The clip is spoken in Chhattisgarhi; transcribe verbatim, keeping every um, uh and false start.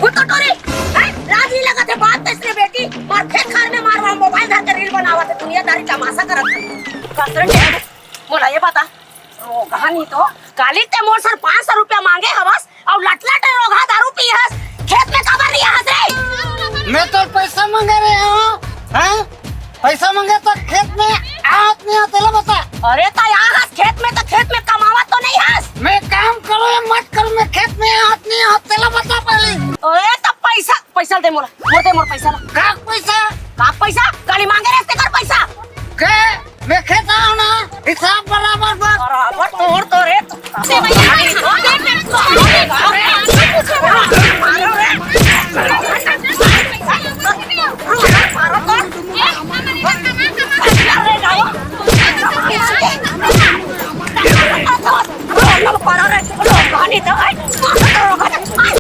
फुट कटोरी, हैं? लाज नहीं लगत हे बात तो इसने बेटी, मार खेत खार में मार, वहाँ मोबाइल धर के रील बनावत हे, दुनियादारी तमाशा करत हे। कसरे के, मोला ये बता, रोगहा नहीं तो, काली ते मोर सर पाँच सौ रुपया मांगे हवस, अउ लटलट रोगहा दारू पी हस, खेत में काबर रिया हस रे? मैं तो पैसा मांगे रहे हूँ, हैं? पैसा मांगे तो खेत में आवत नहीं हो, तेला बता। अरे तो यहाँ हस खेत में तो खेत में कमावत तो नहीं हस। मैं काम करो या मत करो, मैं खेत में आवत नहीं हो, तेला बता पहले। अरे तो पैसा, पैसा दे मोला, मोर दे मोर पैसा ला। का पैसा? का पैसा? काली मांगे रहे तेकर पैसा। के? मैं खेत आऊँ ना, हिसाब बराबर बस। बराबर तोड़ तो रे तू। से भैया,